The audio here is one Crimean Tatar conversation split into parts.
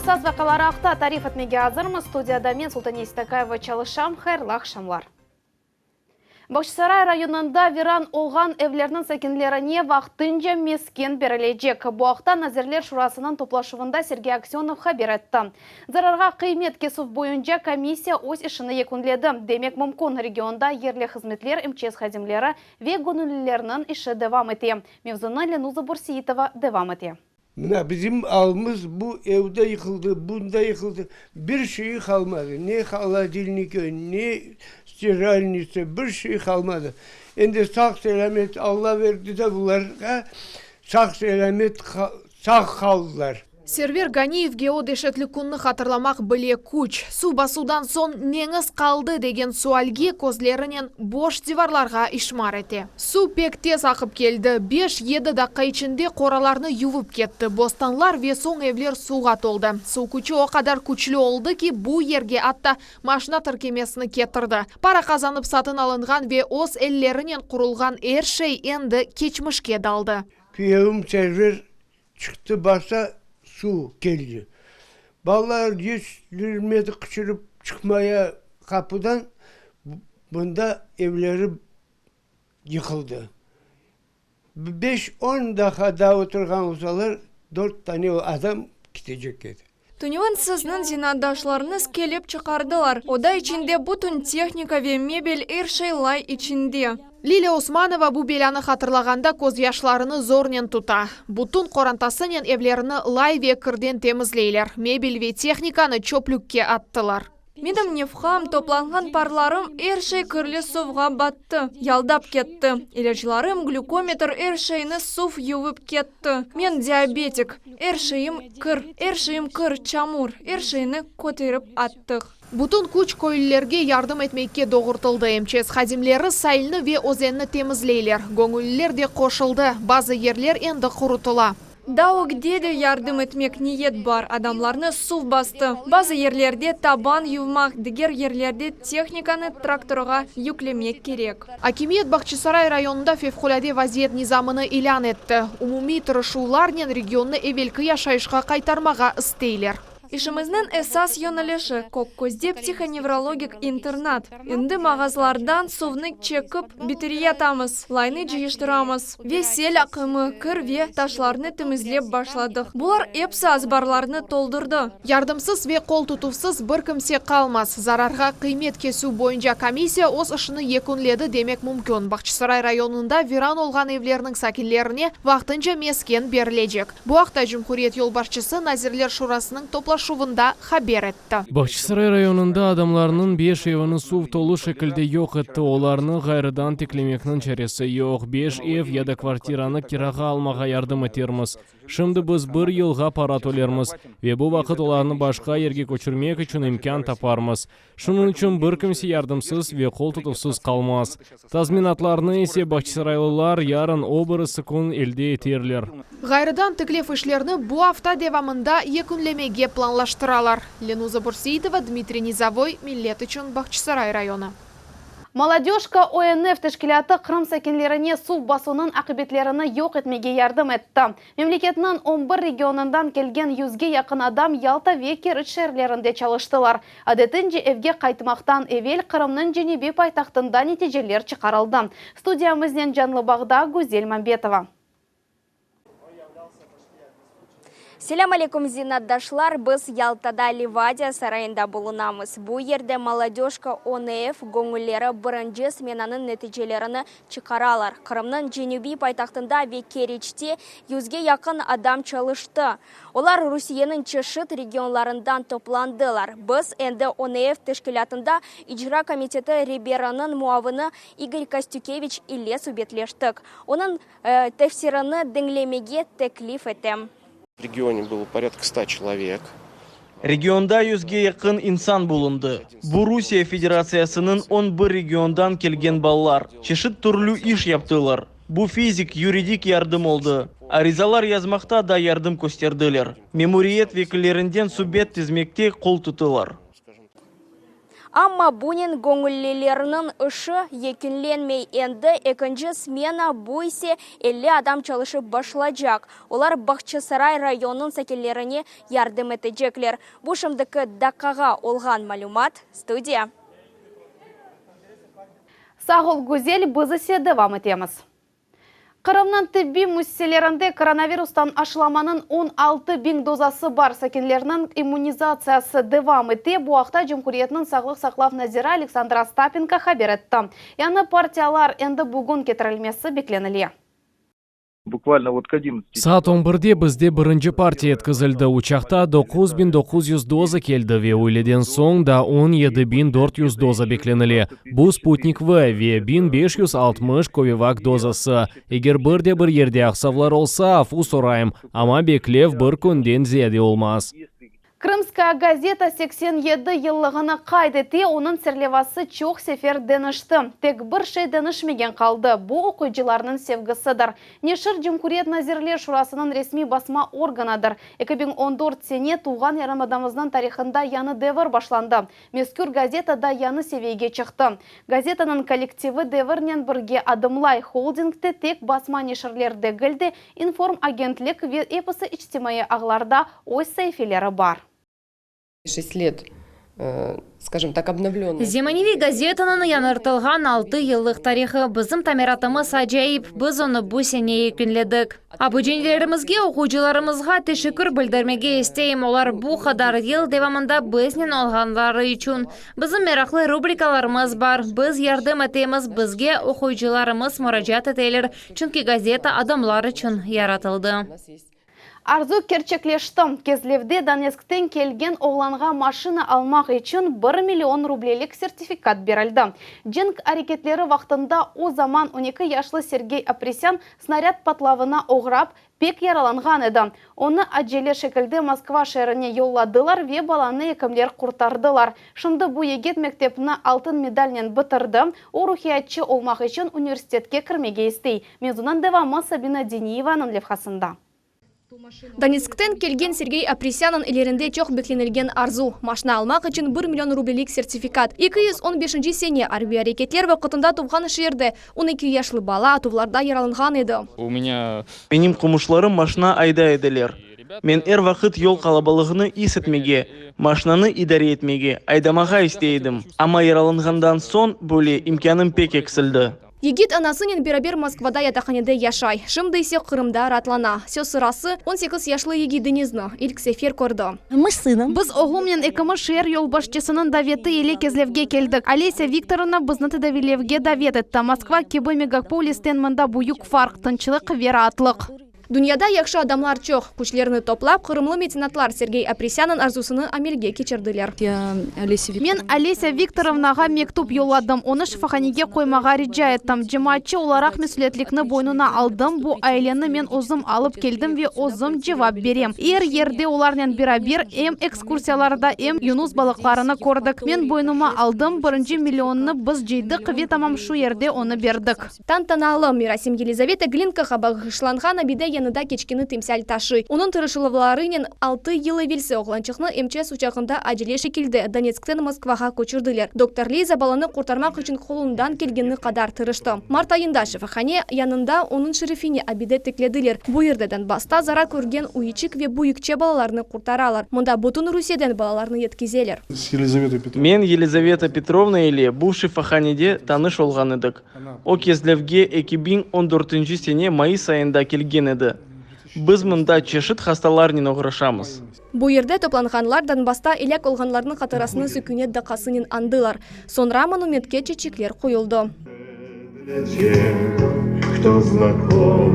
Esas vaqiaları aqta tarif etmege azırmız. Studiyada men, Sultaniye Seytakayeva, çalışam. Hayırlı aqşamlar. Bağçasaray rayonında viran olğan evlerniñ sakinlerine vaqtınca mesken berilecek. Bu aqta Nazirler Şurasınıñ toplaşuvında Sergey Aksönov haber etti. Zararğa qıymet kesüv boyunca komissiya öz işini yekünledi, demek mümkün, regionda yerli hızmetler, MÇS hadimleri ve göñüllilerniñ işi devam ete. Mevzunı Lenuza Bürseitova devam ete. Mına bizim alımız bu evde yıqıldı, bunda yıqıldı, bir şeyi qalmadı, ne holodilniki, ne stiralnitsa, bir şey qalmadı. Endi sağ-selâmet Alla berdi de bularğa, sağ-selâmet sağ qaldılar. Server Ganiyevge o deşetli künni hatırlamaq bile küç. Suv basuvdan soñ neñiz qaldı degen sualge közlerinen boş divarlarğa işmar ete. Suv pek tez aqıp keldi, beş-yedi daqqa içinde qoralarnı yuvıp ketti, bostanlar ve soñ evler suvğa toldı. Suv küçü o qadar küçlü oldı ki, bu yerge atta maşina tirkemesini ketirdi. Para qazanıp satın alınğan ve öz ellerinen qurulğan er şey endi keçmişke daldı. Kuyevim Server Çıqtı baqsa, suv keldi. Balalar yetiştirmedi qıçırıp çıqmaya qapıdan, bunda evleri yıqıldı. Beş-on daqqa daa oturğan olsalar, dört tane adam ketecek edi. Tünevin sizniñ zenaatdaşlarıñız kelip çıqardılar. Oda içinde bütün tehnika ve mebel, er şey lay içinde. Lilâ Osmanova bu belânı hatırlağanda közyaşlarını zornen tuta. Bütün qorantasınen evlerini lay ve kirden temizleyler, mebel ve tehnikanı çöplükke attılar. Menim nefqam, toplanğan parlarım, er şey kirli suvğa battı, yaldap ketti. İlâclarım, glükometr, er şeyni suv yuvıp ketti. Men diabetik. Er şeyim kir, er şeyim kir, çamur, er şeyni köterip attıq. Bütün küç köylülerge yardım etmekke doğurtıldı. MÇS hadimleri sailni ve özenni temizleyler. Göñülliler de qoşuldı. Bazı yerler endi qurutıla. Daa ögde de yardım etmek niyet bar, adamlarnı suv bastı. Bazı yerlerde taban yuvmaq, diger yerlerde tehnikanı traktorğa yüklemek kerek. Akimiyet Bağçasaray rayonında fevqulâde vaziyet nizamını ilân etti. Umumiy tırışuvlarnen regionnı evelki yaşayışqa qaytarmağa isteyler. İşimizniñ esas yönelişi, Kökközde psihonevrologik internat. Endi mağazlardan suvnı çekip bitireyatamız, laynı cıyıştıramız ve sel aqımı, kir ve taşlarnı temizlep başladıq. Bular episi azbarlarnı toldurdı. Yardımsız ve qol tutuvsız bir kimse qalmaz. Zararğa qıymet kesüv boyunca komissiya öz işini yekünledi demek mümkün. Bağçasaray rayonında viran olğan evlerniñ sakinlerine vaqtınca mesken berilecek. Bu aqta cumhuriyet yolbaşçısı Nazirler Şurasınıñ toplaşuvında haber etti. Bağçasaray rayonında adamlarnıñ beş evini suv tolu şekilde yoq etti, olarnı ğayrıdan tiklemekniñ çaresi yoq. Beş ev ya da kvartiranı kirağa almağa yardım etermiz. Şimdi biz bir yılğa para tölermiz ve bu vaqıt olarnı başqa yerge köçürmek içün imkân taparmız. Şunıñ içün bir kimse yardımsız ve qol tutuvsız qalmaz. Tazminatlarnı ise bağçasaraylılar yarın o birisi kün elde eterler. Ğayrıdan tiklev işlerini bu afta devamında yekünlemege planlaştıralar. Lenuza Bürseitova, Dmitriy Nizovoy, Millet içün, Bağçasaray rayonı. Molodöjka ONF teşkilâtı Qırım sakinlerine suv basuvnıñ aqibetlerini yoq etmege yardım etti. Memleketniñ on bir regionından kelgen yüzge yaqın adam Yalta ve Keriç şeerlerinde çalıştılar. Adetince evge qaytmaqtan evel Qırımnıñ cenübiy paytahtında neticeler çıqarıldı. Studiyamıznen canlı bağda Güzel Mambetova. Selâm aleyküm, zenaatdaşlar! Biz Yaltada Livadiya sarayında bulunamız. Bu yerde Molodöjka ONF göñülleri birinci smenanıñ neticelerini çıqaralar. Qırımnıñ cenübiy paytahtında ve Keriçte yüzge yaqın adam çalıştı. Olar Rusiyeniñ çeşit regionlarından toplandılar. Biz endi ONF teşkilâtında icra komiteti reberiniñ muavini İgor Kostükeviç ile subetleştik. Onıñ Tefsirini diñlemege teklif etem. V regione bylo poryadka sta çelovek. Regionda yüzge yaqın insan bulundı. Bu Rusiye Federatsiyasınıñ on bir regiondan kelgen balalar. Çeşit türlü iş yaptılar. Bu fizik, yuridik yardım oldı. Arizalar yazmaqta da yardım kösterdiler. Memuriyet vekillerinden subet tizmekte qol tutılar. Amma bunen göñüllilerniñ işi yekünlenmey, endi ekinci smena, bu ise 50 adam çalışıp başlacaq. Olar Bağçasaray rayonınıñ sakinlerine yardım etecekler. Bu şimdiki daqqağa olğan malümat. Studiya. Sağ ol, Güzel, biz ise devam etemiz. Qırımnıñ tibbiy müessiselerinde koronavirustan aşılamanıñ 16 biñ dozası bar. Sakinlerniñ immunizatsiyası devam ete. Bu aqta Cumhuriyetniñ sağlıq saqlav naziri Aleksandr Ostapenko haber etti. Yañı partiyalar endi bugün ketirilmesi beklenile. Буквально вот к 11. Saat 11-de bizde birinci partiya yetkizildi. Uçaqta 9900 doza keldi ve üyleden soñ da 17400 doza beklenile. Bu Sputnik V ve 1560 Kovivak dozası. Eger bir de bir yerde aqsavlar olsa, afu sorayım, amma beklev bir künden ziyade olmaz. Krımskaya gazeta 87 yıllığını qayd ete, onıñ serlevası çoq sefer deñişti. Tek bir şey deñişmegen qaldı. Bu oquyıcılarnıñ sevgisidir. Neşir Cumhuriyet Nazirler Şurasınıñ resmiy basma organıdır. 2014 sene tuvğan yarımadamıznıñ tarihında yañı devir başlandı. Mezkür gazeta da yañı seviyege çıqtı. Gazetanıñ kollektivi devirnen birge adımlay. Holdingte tek basma neşirler degil de inform agentlik ve episi içtimaiy ağlarda öz saifeleri bar. 6 лет, э, скажем так, обновленная. Zemaneviy gazetanıñ yañartılğan 6 yıllıq tarihı bizim tamiratımız acayip. Biz onı bu sene yekünledik. Abunecilerimizge, oquyıcılarımızğa teşekkür bildirmege isteyim. Olar bu qadar yıl devamında biznen olğanları içün. Bizim meraqlı rubrikalarımız bar. Biz yardım etemiz, bizge oquyıcılarımız muracaat eteler. Çünki gazeta adamlar içün yaratıldı. У нас есть Arzu kerçekleşti. Kezlevde Donetskten kelgen oğlanğa maşina almaq içün 1 million rublelik sertifikat berildi. Cenk areketleri vaqtında o zaman 12 yaşlı Sergey Apresyan snarâd patlavına oğrap pek yaralanğan edi. Onı acele şekilde Moskva şeerine yolladılar ve balanı ekimler qurtardılar. Şimdi bu yigit mektepni altın medalnen bitirdi. O ruhiyatçı olmaq içün universitetke kirmege istey. Mevzunıñ devamı Sabina Diniyevanıñ levhasında. Donetskten kelgen Sergey Apresyanıñ ellerinde çoq beklenilgen arzu. Maşina almaq içün 1 million rublelik sertifikat. 215 sene arbiy areketler vaqtında tuvğan şeerde 12 yaşlı bala atuvlarda yaralanğan edi. У меня Menim qomşularım maşina ayday ediler. Men er vaqıt yol qalabalığını is etmege, maşinanı idare etmege, aydamağa istey edim. Amma yaralanğandan soñ böyle imkânım pek eksildi. Yigit anasınen beraber Moskvada yataqhanede yaşay. Şimdi ise Qırımda raatlana. Söz sırası 18 yaşlı yigit Denizni ilk sefer kördi. Мы с сыном. Biz oğlumnen ekimiz şeer yolbaşçısınıñ daveti ile Kezlevge keldik. Olesya Viktorovna bizni tedaviylevge davet etti. Moskva kibi megapolisten mında büyük farq, tınçlıq ve raatlıq. Dünyada yahşı adamlar çoq. Küçlerini toplap, qırımlı metsenatlar Sergey Apresyanıñ arzusını amelge keçirdiler. Я Олесе Men Olesya Viktorovnağa mektüp yolladım. Onı şifahanege qoymağa rica ettim. Cemaatçı olaraq mesülietlikni boynuna aldım. Bu aileni men özüm alıp keldim ve özüm cevap berem. Er yerde olarnen beraber em ekskursiyalarda, em yunus balıqlarını kördik. Men boynuma aldım, birinci millionnı biz cıydıq ve tamam şu yerde onı berdik. Tantanalı merasim Yelizaveta Glinkağa bağışlanğan abide yanında keçkeni timsal taşıy. Onıñ tırışuvlarınen 6 yıl evelsi oğlançıqnı MÇS uçağında acele şekilde Donetskten Moskvağa köçürdiler. Doktor Liza balanı qurtarmaq içün qolundan kelgeni qadar tırıştı. Mart ayında şifahane yanında onıñ şerefine abide tiklediler. Bu yerde Donbassta zarar körgen üyçik ve büyükçe balalarnı qurtaralar. Mında bütün Rusiyeden balalarnı yetkizeler. С Елизаветой Петровной. Men Yelizaveta Petrovna ile bu şifahanede tanış olğan edik. O Kezlevge 2014 sene mayıs ayında kelgen edi. Biz mında çeşit hastalarnen oğraşamız. Bu yerde toplanğanlar Donbassta elâk olğanlarnıñ hatırasını sükünet daqqasınen añdılar. Soñra monumentke çeçekler qoyuldı. Для тех, кто знаком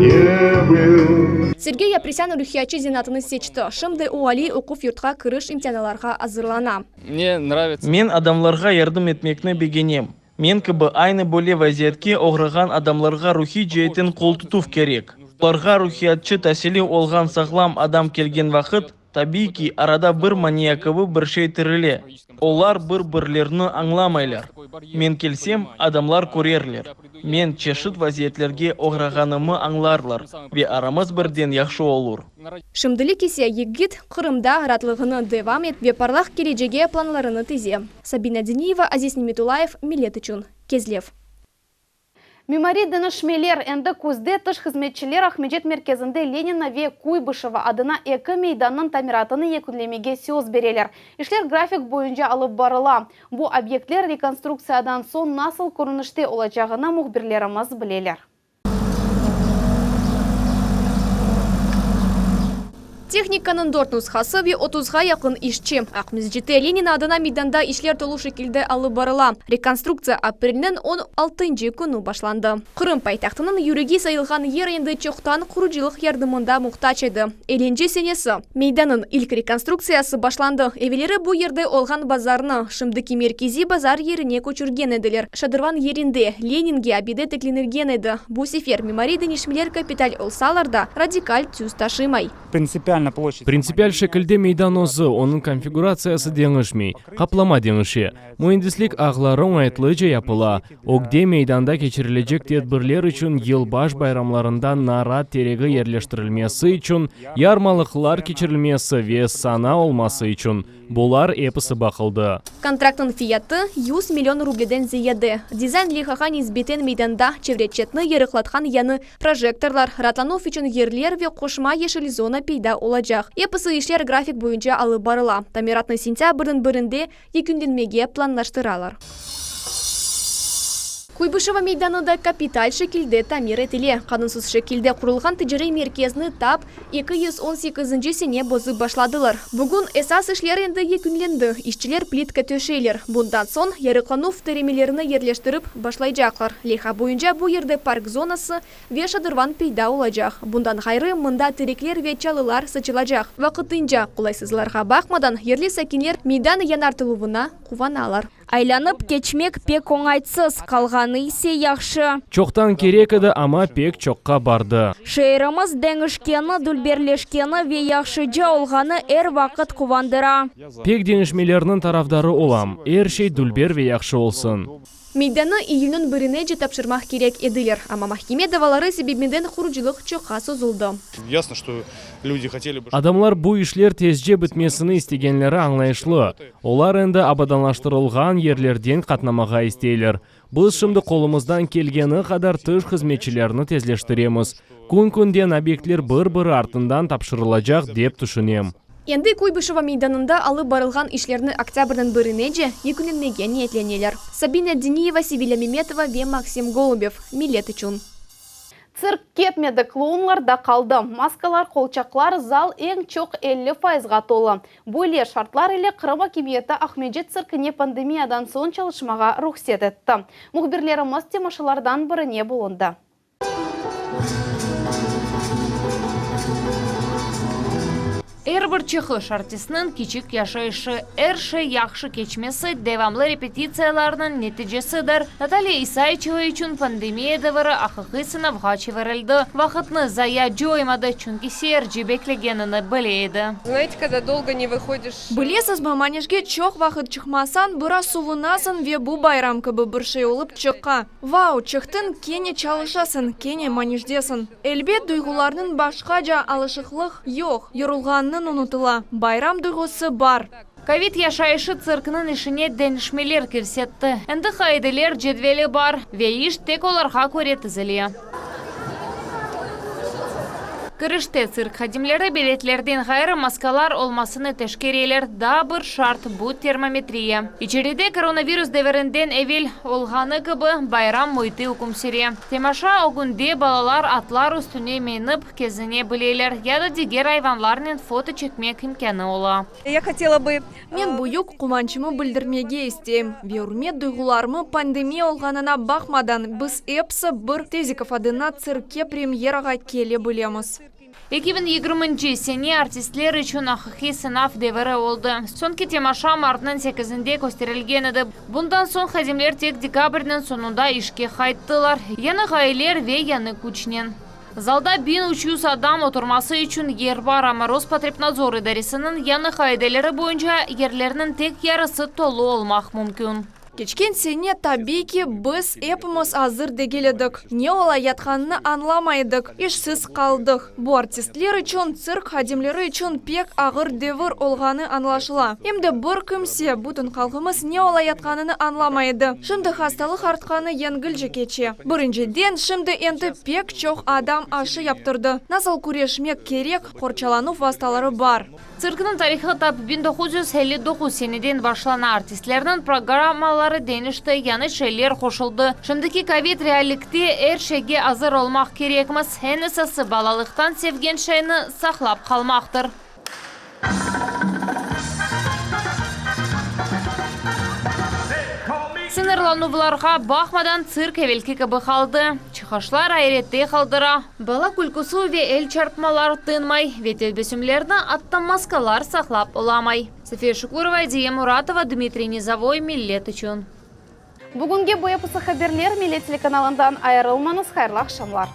не был. Sergey Apresyan ruhiyatçı zenaatını seçti. Şimdi o aliy oquv yurtqa kiriş imtianlarğa azırlana. Мне нравится. Men adamlarğa yardım etmekni begenem. Men kibi aynı böyle vaziyetke oğrağan adamlarğa ruhiy ceetten qol tutuv kerek. Olarğa ruhiyatçı tasili olğan sağlam adam kelgen vaqıt. Tabiy ki, arada bir mania kibi bir şey tirile. Olar bir-birlerini añlamaylar. Men kelsem, adamlar körerler, men çeşit vaziyetlerge oğrağanımı añlarlar ve aramız birden yahşı olur. Şimdilik ise yigit Qırımda raatlığını devam ete ve parlaq kelecege planlarını tize. Sabina Diniyeva, Aziz Nimetullayev, Millet içün, Kezlev. Mimariy deñişmeler, endi küzde tış hızmetçiler Aqmescit merkezinde Lenina ve Kuybışeva adına eki meydannıñ tamiratını yekünlemege söz bereler. İşler grafik boyunca alıp barıla. Bu obyektler rekonstruktsiyadan soñ nasıl körünişte olacağını mühbirlerimiz bileler. Tehnikanıñ dört nushası ve otuzğa yaqın işçi. Aqmescitte Lenin adına meydanda işler tolu şekilde alıp barıla. Rekonstruktsiya aprelniñ on altıncı künü başlandı. Qırım paytahtınıñ yüregi sayılğan yer endi çoqtan qurucılıq yardımında muhtac edi. Ellinci senesi. Meydanıñ ilk rekonstruktsiyası başlandı. Evelleri bu yerde olğan bazarnı, şimdiki merkeziy bazar yerine köçürgen ediler. Şadırvan yerinde Leninge abide tiklenilgen edi. Bu sefer mimariy deñişmeler kapital olsalar da, radikal tüs taşımay. Printsipial şekilde meydan özü, onıñ konfiguratsiyası deñişmey, qaplama deñişe. Müendislik ağları oñaytlıca yapıla. Ögde meydanda keçirilecek tedbirler içün yılbaş bayramlarında narat teregi yerleştirilmesi içün yarmalıqlar keçirilmesi ve sana olması içün, bular episi baqıldı. Kontraktnıñ fiyatı, yüz million rubleden ziyade. Dizayn leyhağa nisbeten meydanda çevre-çetni yarıqlatqan yañı projektorlar, raatlanuv içün yerler ve qoşma yeşil zona peyda olacaq. Episi işler grafik boyunca alıp barıla. Tamiratnı sentâbrniñ birinde yekünlenmege planlaştıralar. Kuybışeva meydanı da kapital şekilde tamir etile. Qanunsız şekilde qurulğan ticariy merkezni tap 218-nci sene bozıp başladılar. Bugün esas işler endi yekünlendi, işçiler plitka töşeyler. Bundan soñ yarıqlanuv tiremelerini yerleştirip başlaycaqlar. Leyha boyunca bu yerde park zonası ve şadırvan peyda olacaq. Bundan ğayrı, mında terekler ve çalılar saçılacaq. Vaqtınca qolaysızlarğa baqmadan, yerli sakinler meydan yañartıluvına quvanalar. Aylanıp keçmek pek oñaytsız, qalğanı ise yahşı. Çoqtan kerek edi, amma pek çoqqa bardı. Şeerimiz deñişkeni, dülberleşkeni ve yahşıca olğanı er vaqıt quvandıra. Pek deñişmelerniñ tarafdarı olam, er şey dülber ve yahşı olsun. Meydanı iyülniñ birinece tapşırmaq kerek ediler, amma mahkeme davaları sebebinden qurucılıq çoqqa sozuldı. Adamlar bu işler tezce bitmesini istegenleri añlayışlı. Olar endi abadanlaştırılğan yerlerden qatnamağa isteyler. Biz şimdi qolumızdan kelgeni qadar tış hızmetçilerni tezleştiremiz. Kün-künden obyektler bir-biri artından tapşırılacaq, dep tüşünem. Endi Kuybışeva meydanında alıp barılğan işlerni oktâbrniñ birinece yekünlenmege niyetleneler. Sabina Diniyeva, Sevilâ Memetova ve Maksim Golubev, Millet içün. Tsirk ketmedi, klounlar da qaldı. Maskalar, qolçaqlar, zal eñ çoq 50 fayızğa tolu. Böyle şartlar ile Qırım akimiyeti Aqmescit tsirkine pandemiyadan soñ çalışmağa ruhset etti. Mühbirlerimiz temaşalardan birine bulundı. Er bir çıqış artistniñ kiçik yaşayışı, er şey yahşı keçmesi devamlı repetitsiyalarnıñ neticesidir. Natalya İsayçeva içün pandemiya deviri aqiqiy sınavğa çevirildi. Vaqıtnı zaya coymadı, çünki seyirci beklegenini bile edi. Znaete, kogda dolgo ne vıhodiş. Bilesizmi, manejge çoq vaqıt çıqmasañ, biraz suvunasıñ ve bu bayram kibi bir şey olıp çıqa. Vau, çıqtıñ, kene çalışasıñ, kene manejdesiñ. Elbet, duyğularnıñ başqaca alışıqlıq yoq, yorulğanıñ unutıla, bayram duyğusı bar. Kovid yaşayışı tsirkniñ işine deñişmeler kirsetti. Endi qaideler cedveli bar ve iş tek olarğa köre tizile. Kirişte tsirk hadimleri biletlerden ğayrı maskalar olmasını teşkereler. Daa bir şart, bu termometriya. İçeride koronavirus devirinden evel olğanı kibi bayram müiti üküm süre. Temaşa ögünde balalar atlar üstüne minip kezine bileler ya da diger ayvanlarnen foto çekmek imkânı ola. Ya hotela bı. Men büyük quvançımı bildirmege isteyim ve ürmet duyğularımı pandemiya olğanına baqmadan biz episi bir Tezikov adına tsirkke premyerağa kele bilemiz. 2020-nci sene artistler içün aqiqiy sınav deviri oldı. Soñki temaşa martnıñ sekizinde kösterilgen edi. Bundan soñ hadimler tek dekabrniñ soñunda işke qayttılar, yañı ğayeler ve yañı küçnen. Zalda 1300 adam oturması içün yer bar, amma Rospotrebnadzor idaresiniñ yañı qaideleri boyunca yerlerniñ tek yarısı tolu olmaq mümkün. Keçken sene, tabiy ki, biz epimiz azır degil edik, ne ola yatqanını añlamay edik, işsiz qaldıq. Bu artistler içün, tsirk hadimleri içün pek ağır devir olğanı añlaşıla. Em de bir kimse, bütün halqımız ne ola yatqanını añlamay edi. Şimdi hastalıq artqanı yengilce keçe. Birinciden, şimdi endi pek çoq adam aşı yaptırdı. Nasıl küreşmek kerek, qorçalanuv vastaları bar. Tsirkniñ tarihı tap 1959 seneden başlana. Artistlerniñ programmaları deñişti, yañı şeyler qoşuldı. Şimdiki kovid reallikte er şeyge azır olmaq kerekmiz. Eñ esası, balalıqtan sevgen şeyni saqlap qalmaqtır. Sıñırlanuvlarğa baqmadan, tsirk evelki kibi qaldı. Çıqışlar ayrette qaldıra. Bala külküsi ve el çarpmalar tınmay ve tebessümlerni atta maskalar saqlap olamay. Safiye Şukurova, Ediye Muratova, Dmitriy Nizovoy, Millet içün. Bugünge bu episi haberler, Millet telekanalından ayırılmañız, hayırlı aqşamlar.